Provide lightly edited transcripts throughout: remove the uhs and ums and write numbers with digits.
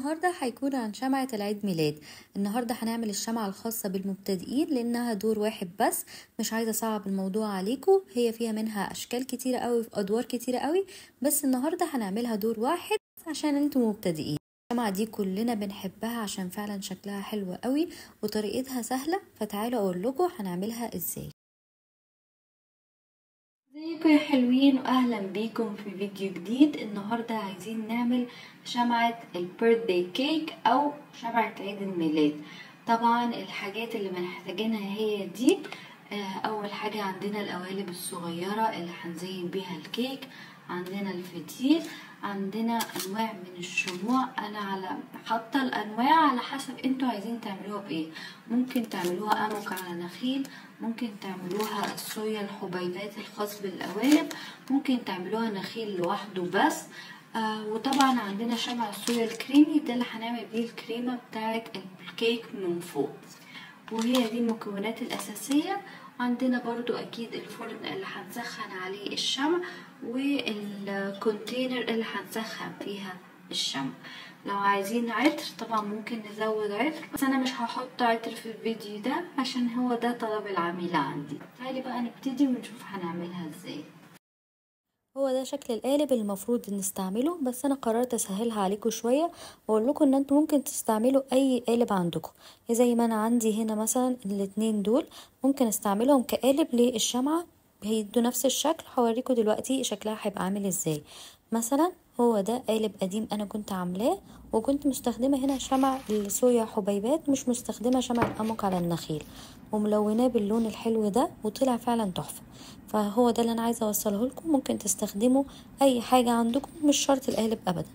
النهاردة هيكون عن شمعة العيد ميلاد. النهاردة هنعمل الشمعة الخاصة بالمبتدئين لانها دور واحد بس، مش عايزة اصعب الموضوع عليكم. هي فيها منها اشكال كتيرة قوي في ادوار كتيرة قوي، بس النهاردة هنعملها دور واحد عشان انتم مبتدئين. الشمعة دي كلنا بنحبها عشان فعلا شكلها حلو قوي وطريقتها سهلة، فتعالوا اقول لكم هنعملها ازاي. ازيكم يا حلوين واهلا بيكم في فيديو جديد. النهارده عايزين نعمل شمعة ال birthday cake او شمعة عيد الميلاد. طبعا الحاجات اللي محتاجينها هي دي. اول حاجة عندنا القوالب الصغيرة اللي هنزين بيها الكيك، عندنا الفتيل، عندنا انواع من الشموع. انا على حاطه الانواع على حسب انتوا عايزين تعملوها بايه. ممكن تعملوها امك على نخيل، ممكن تعملوها الصويا الحبيبات الخاص بالقوالب، ممكن تعملوها نخيل لوحده بس. وطبعا عندنا شمع الصويا الكريمي ده اللي هنعمل بيه الكريمة بتاعه الكيك من فوق، وهي دي المكونات الاساسية. عندنا برضو اكيد الفرن اللي هنسخن عليه الشمع وال container اللي هنسخن فيها الشمع. لو عايزين عطر طبعا ممكن نزود عطر، بس انا مش هحط عطر في الفيديو ده عشان هو ده طلب العميلة عندي. تعالي بقى نبتدي ونشوف هنعملها ازاي. هو ده شكل القالب المفروض نستعمله، بس انا قررت اسهلها عليكم شوية واقول لكم ان انتم ممكن تستعملوا اي قالب عندكم. زي ما انا عندي هنا مثلا الاتنين دول ممكن استعملهم كقالب للشمعه، هيدوا نفس الشكل. هوريكم دلوقتي شكلها هيبقى عامل ازاي. مثلا هو ده قالب قديم انا كنت عاملاه، وكنت مستخدمة هنا شمع الصويا حبيبات، مش مستخدمة شمع الامك على النخيل، وملوناه باللون الحلو ده وطلع فعلا تحفة. فهو ده اللي انا عايزه اوصله لكم، ممكن تستخدموا اي حاجة عندكم، مش شرط القالب ابدا.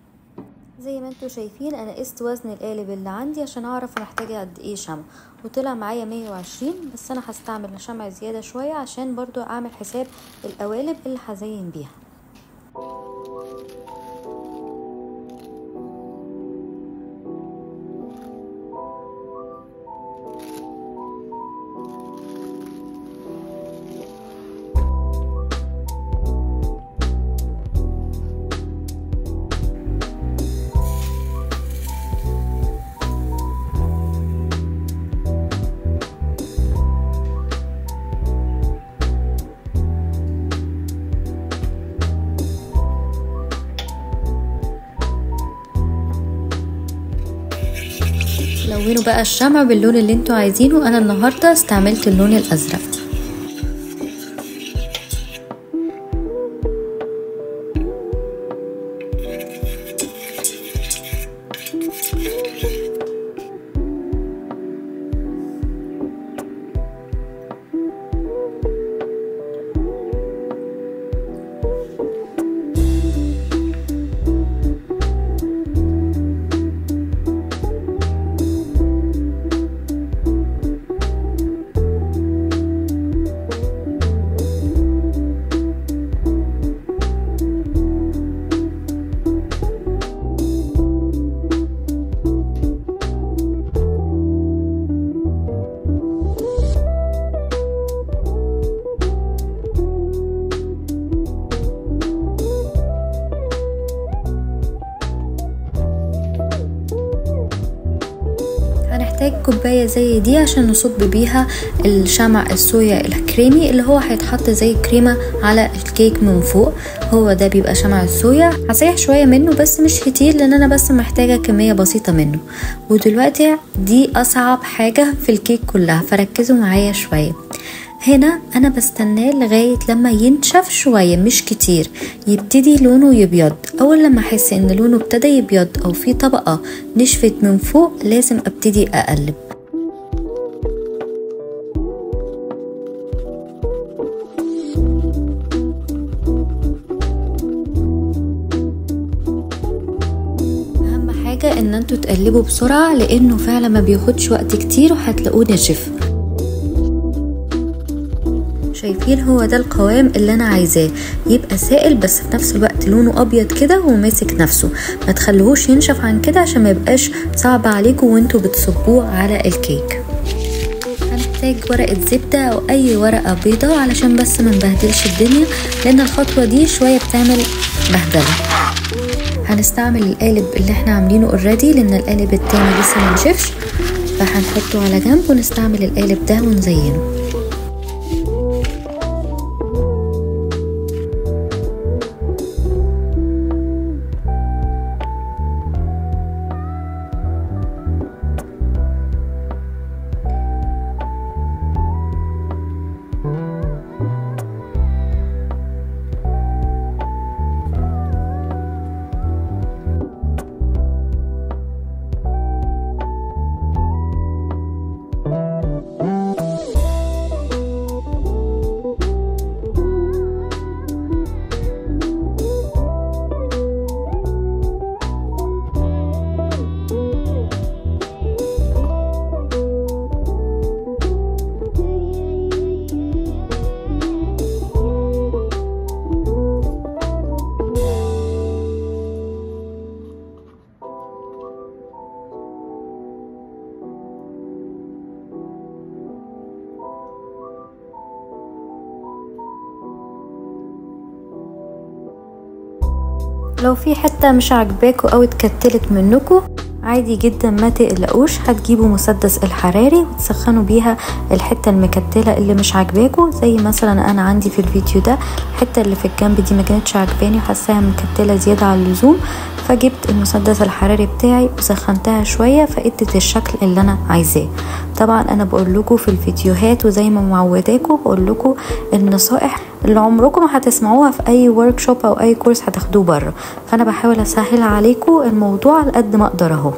زي ما انتم شايفين انا قست وزن القالب اللي عندي عشان اعرف محتاجه قد ايه شمع، وطلع معايا 120، بس انا هستعمل شمع زيادة شوية عشان برضو اعمل حساب القوالب اللي هزين بيها. لونوا بقى الشمع باللون اللي انتوا عايزينه. انا النهارده استعملت اللون الازرق. هنحتاج كوباية زي دي عشان نصب بيها الشمع الصويا الكريمي اللي هو هيتحط زي كريمة على الكيك من فوق. هو ده بيبقى شمع الصويا. هسيح شوية منه بس مش كتير لان انا بس محتاجة كمية بسيطة منه. ودلوقتي دي اصعب حاجة في الكيك كلها، فركزوا معايا شوية. هنا انا بستناه لغاية لما ينشف شوية، مش كتير، يبتدي لونه يبيض. اول لما احس ان لونه ابتدى يبيض او في طبقة نشفت من فوق لازم ابتدي اقلب. اهم حاجة ان انتوا تقلبوا بسرعة لانه فعلا ما بياخدش وقت كتير وهتلاقوه نشف. شايفين هو ده القوام اللي انا عايزاه، يبقى سائل بس في نفس الوقت لونه ابيض كده وماسك نفسه. ما تخلوهوش ينشف عن كده عشان ما يبقاش صعب عليكم وانتوا بتصبوه على الكيك. هنحتاج ورقة زبدة او اي ورقة بيضاء علشان بس ما نبهدلش الدنيا، لان الخطوة دي شوية بتعمل بهدلة. هنستعمل القالب اللي احنا عاملينه already لان القالب التاني لسه منشفش، فهنحطه على جنب ونستعمل القالب ده ونزينه. لو في حتة مش عاجباكوا او اتكتلت منكوا عادي جدا ما تقلقوش، هتجيبوا مسدس الحراري وتسخنوا بيها الحتة المكتلة اللي مش عاجباكوا. زي مثلا انا عندي في الفيديو ده الحتة اللي في الجنب دي ما كانتش عاجباني وحاساها مكتلة زيادة عن اللزوم، فجبت المسدس الحراري بتاعي وسخنتها شوية فادت الشكل اللي انا عايزاه. طبعا انا بقول لكم في الفيديوهات وزي ما معوداكم بقول لكم النصائح اللي عمركم ما هتسمعوها في اي workshop او اي كورس هتاخدوه بره، فانا بحاول اسهل عليكم الموضوع على قد ما اقدر اهو.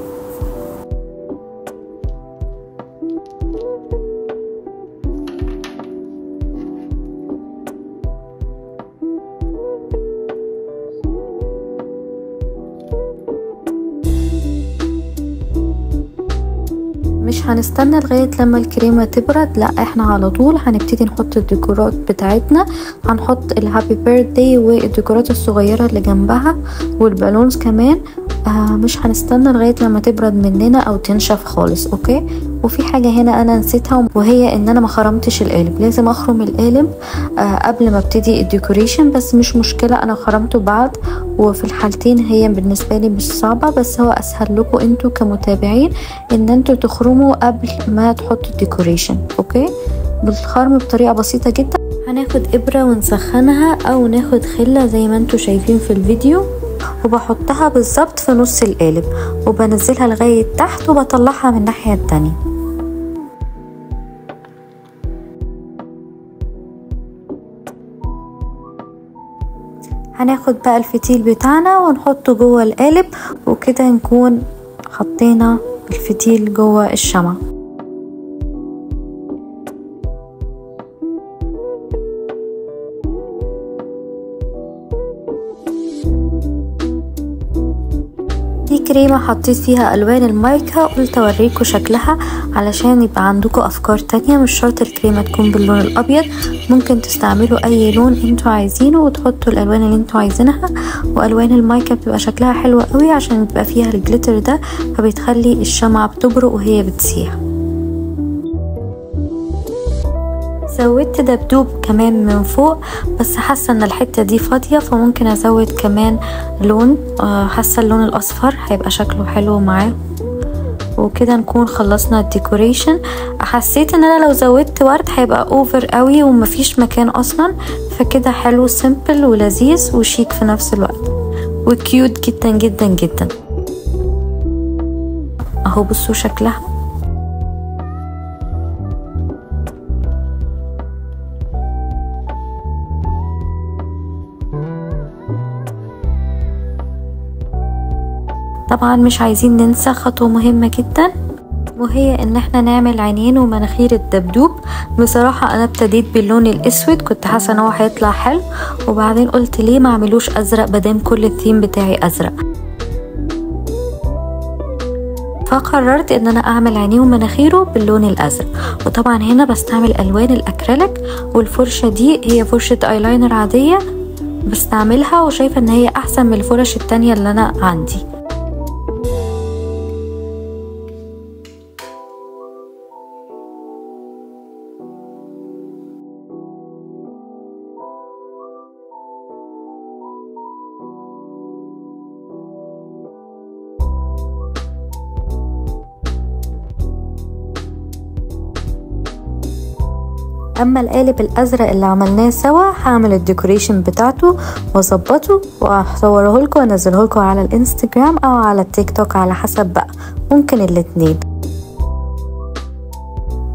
مش هنستنى لغاية لما الكريمة تبرد، لا احنا على طول هنبتدي نحط الديكورات بتاعتنا. هنحط ال happy birthday والديكورات الصغيرة اللي جنبها وال balloons كمان. مش هنستنى لغاية لما تبرد مننا او تنشف خالص. okay، وفي حاجة هنا انا نسيتها وهي ان انا ما خرمتش القالب. لازم اخرم القالب قبل ما ابتدي ال decoration، بس مش مشكلة انا خرمته بعد، وفي الحالتين هي بالنسبة لي مش صعبة، بس هو اسهل لكم انتوا كمتابعين ان انتوا تخرموا قبل ما تحطوا ال decoration. okay، بالخرم بطريقة بسيطة جدا. هناخد ابرة ونسخنها او ناخد خلة زي ما انتوا شايفين في الفيديو، وبحطها بالظبط في نص القالب وبنزلها لغاية تحت وبطلعها من الناحية التانية. هناخد بقى الفتيل بتاعنا ونحطه جوه القالب، وكده نكون حطينا الفتيل جوه الشمعة. دي كريمة حطيت فيها ألوان المايكا، قلت أوريكم شكلها علشان يبقى عندكم أفكار تانية. مش شرط الكريمة تكون باللون الأبيض، ممكن تستعملوا أي لون انتوا عايزينه وتحطوا الألوان اللي انتوا عايزينها. وألوان المايكا بتبقى شكلها حلو قوي عشان بيبقى فيها ال glitter ده، فبتخلي الشمعة بتبرق وهي بتسيح. زودت دبدوب كمان من فوق، بس حاسه ان الحتة دي فاضية فممكن ازود كمان لون، حاسه اللون الاصفر هيبقى شكله حلو معاه. وكده نكون خلصنا ال decoration. حسيت ان انا لو زودت ورد هيبقى over قوي ومفيش مكان اصلا، فكده حلو simple ولذيذ وشيك في نفس الوقت و cute جدا جدا جدا. اهو بصوا شكلها. طبعا مش عايزين ننسى خطوة مهمة جدا، وهي ان احنا نعمل عينين ومناخير الدبدوب. بصراحة انا ابتديت باللون الاسود، كنت حاسة ان هو هيطلع حلو، وبعدين قلت ليه ما اعملوش ازرق مادام كل الثيم بتاعي ازرق، فقررت ان انا اعمل عينيه ومناخيره باللون الازرق. وطبعا هنا بستعمل الوان الاكريليك، والفرشة دي هي فرشة ايلاينر عادية بستعملها، وشايفة ان هي احسن من الفرش التانية اللي انا عندي. اما القالب الازرق اللي عملناه سوا هعمل ال decoration بتاعته واظبطه واصوره لكم وانزله لكم على الانستجرام او على التيك توك على حسب بقى، ممكن الاتنين.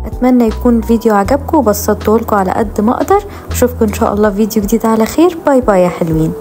اتمنى يكون الفيديو عجبكم وبسطته لكم على قد ما اقدر. اشوفكم ان شاء الله فيديو جديد على خير. bye bye يا حلوين.